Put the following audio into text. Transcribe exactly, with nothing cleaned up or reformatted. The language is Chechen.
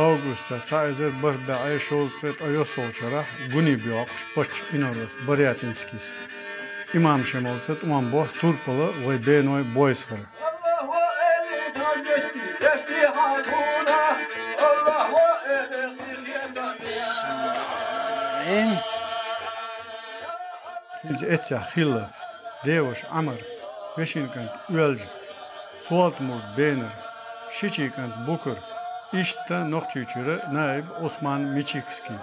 Августа цхьа эзар бархӀ бӀаь шовзткъе ткъайоьсналгӀачу шарахь гуни боькъуш паччахь Инарос Барятинскийс имам Шемалца тӀом бо турпала вай беной бойсхара. Цуьнца эццехь хилла деваш Ӏамар, вешин кӀант Оьлжа, Солта-Мурд Бенар, Шичи кӀант Букар, иштта Нохчийчуьра наиб Ӏусман Мичикский.